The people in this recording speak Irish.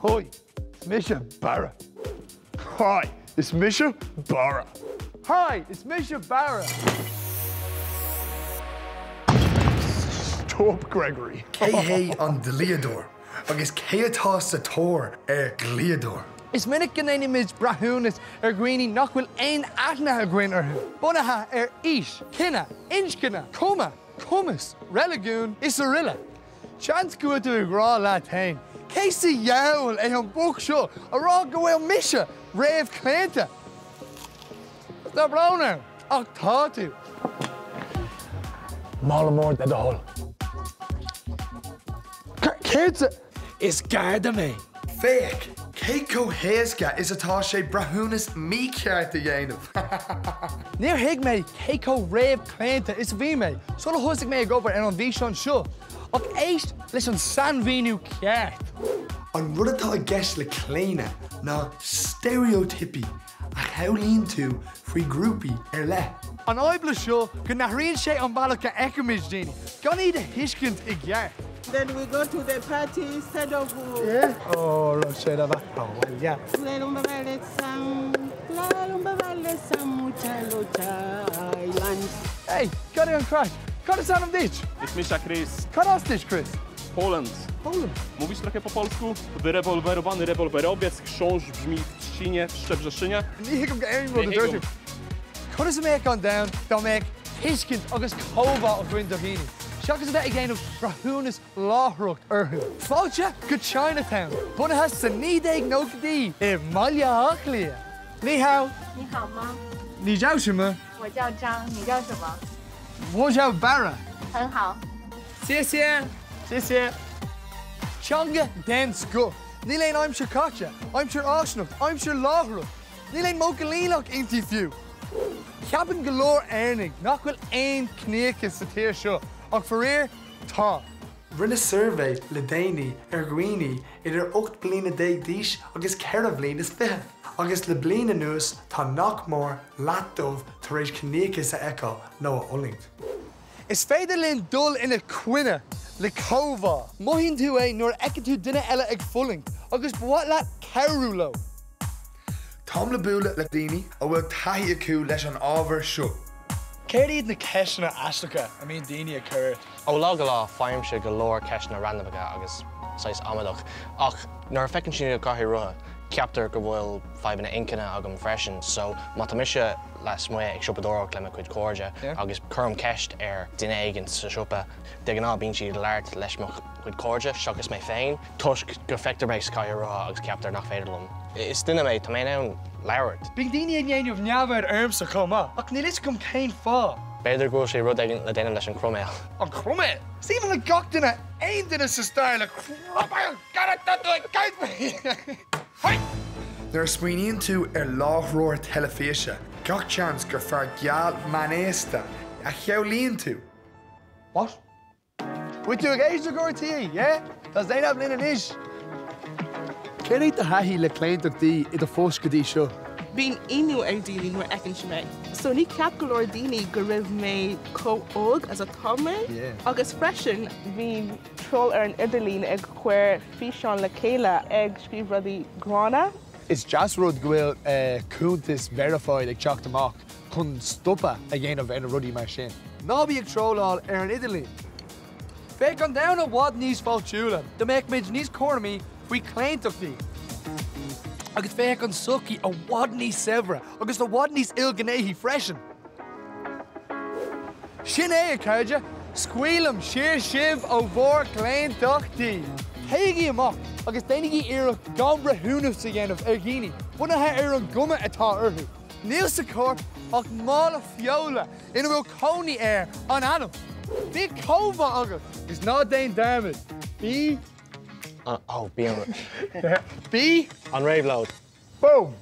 Hi, is mise Barra. Hi, is mise Barra. Hi, is mise Barra. Stop Gregory. Cé hé an dlíodóir agus cé atá sa tóir ar dhlíodóir? Is minic go ndéanaimid breithiúnas ar dhaoine nach bhfuil aon aithne againn orthu, bunaithe ar aois, cine, inscne, cuma, cumas, reiligiún is aroile. Seans go bhfuil tú ag rá leat féin, cé sa diabhal é an boc seo a rá go bhfuil mise réamhchlaonta? Tá brón orm, ach tá tú. Mála mór le do thoil. Céard sa. Is Garda mé! Féach cé chomh héasca is atá sé breithiúnas mícheart a dhéanamh! Níor thuig mé cé chomh réamhchlaonta is a bhí mé sula thosaigh mé ag obair ar an bhfíseán seo, ach éist leis an sainmhíniú ceart. An rud atá i gceist le claonadh ná steiréitíopaí a shamhlaíonn tú faoi ghrúpaí ar leith. An fhadhb leis seo go n-athraíonn sé an bealach a fheicimid daoine, gan iad a thuiscint i gceart. Then we go to the party instead of. Yeah. Ó, raibh sé le bheith abhaile. Hey, cad é an craic? Cad is ainm duit? Is mise Chris. Cad as duit, Chris? Poland. Poland. Mówisz trochę po polsku? Wyrewolwerowany rewolwerowiec, chrząszcz brzmi w Trzcinie, w Szczebrzeszynie. Ní thuigim go aon rud a dúirt tú. Conas a mbeadh an domhan dá mbeadh tuiscint agus comhbhá againn do dhaoine, seachas a bheith ag déanamh breithiúnas láithreach orthu? Fáilte go Chinatown, bunaithe sa 1990idí i mBaile Átha Cliath. 你好。你好吗？你叫什么？我叫张，你叫什么？我叫 Barra。很好。谢谢，谢谢。Teanga den scoth. Níl aon aimsir chaite, aimsir fháistineach, aimsir láithreach. Níl aon mhodh coinníollach inti fiú. Ceapann go leor Éireannaigh nach bhfuil aon chiníochas sa tír seo, ach faraor, tá. Rinneadh suirbhé le déanaí ar dhaoine idir 18 bliana d'aois agus 24 bhliain, agus le bliain anuas tá nach mór leath dóibh tar éis ciníochas a fheiceáil nó a fhulaingt. Is féidir linn dul ina coinne le comhbhá. Mothaíonn tú é nuair a fheiceann tú duine eile ag fulaingt agus ba mhaith leat cabhrú leo. Táim le bualadh le daoine a bhfuil taithí acu leis an ábhar seo. Céard iad na ceisteanna aisteacha a mbíonn daoine ag cur ort? Ó lá go lá faighimse go leor ceisteanna randamacha agus saghas amaideach ach nuair a feiceann siad i gcathaoir rotha ceaptar go bhfuil fadhbanna inchinne agam freisin so má tá mise lasmuigh ag siopadóireacht le mo chuid cairde agus cuirim ceist ar duine éigin sa siopa, de ghnáth bíonn siad ag labhairt leis mo chuid cairde seachas mé féin toisc go feictear mé sa chathaoir rotha agus ceaptar nach féidir liom. Is duine mé, tá mé in ann labhairt. Bíonn daoine ag déanamh neamhaird ormsa chomh maith, ach níl fhios agam cén fáth. B'fhéidir go bhfuil sé rud éigin le déanamh leis an croiméal. An croiméal? Is aoibhinn le gach duine aon duine sa stair le croiméal! Cad atá tú ag caint faoi? Nuair a smaoiníonn tú ar láithreoir teilifíse, gach seans gur fear geal meánaosta a shamhlaíonn tú. What? Bhfuil tú ag éisteacht go RTÉ, yeah? Tá Zainab linn anois! Céard é do thaithí le claontachtaí i do phost go dtí seo? Bíonn ionadh ar daoine nuair a fheiceann siad mé. So ní cheap go leor daoine go raibh mé chomh óg as atá mé. Agus freisin bhí troll ar an idirlíon ag cuir físeán le chéile ag scríobh rudaí gránna. Is deas rud go bhfuil cuntais verified ag teacht amach chun stopadh a dhéanamh ar na rudaí mar sin. Ná bí ag trolláil ar an idirlíon. Bheadh an domhan i bhfad níos fáiltiúla dá mbeadh muid níos cúramaí faoi chlaontachtaí. Agus bheadh an sochaí i bhfad níos saibhre agus i bhfad níos ilghnéithí freisin. Sin é, a chairde, scaoilim siar sibh ó bhur gclaontachtaí! Téigí amach agus déanaigí iarracht gan breithiúnas a dhéanamh ar dhaoine bunaithe ar an gcuma atá orthu. Níl sa chorp ach mála feola ina bhfuil cónaí air an anam. Bíodh comhbhá agat agus ná déan dearmad, bí. Oh, bí an. Bí. An réabhlóid. Boom!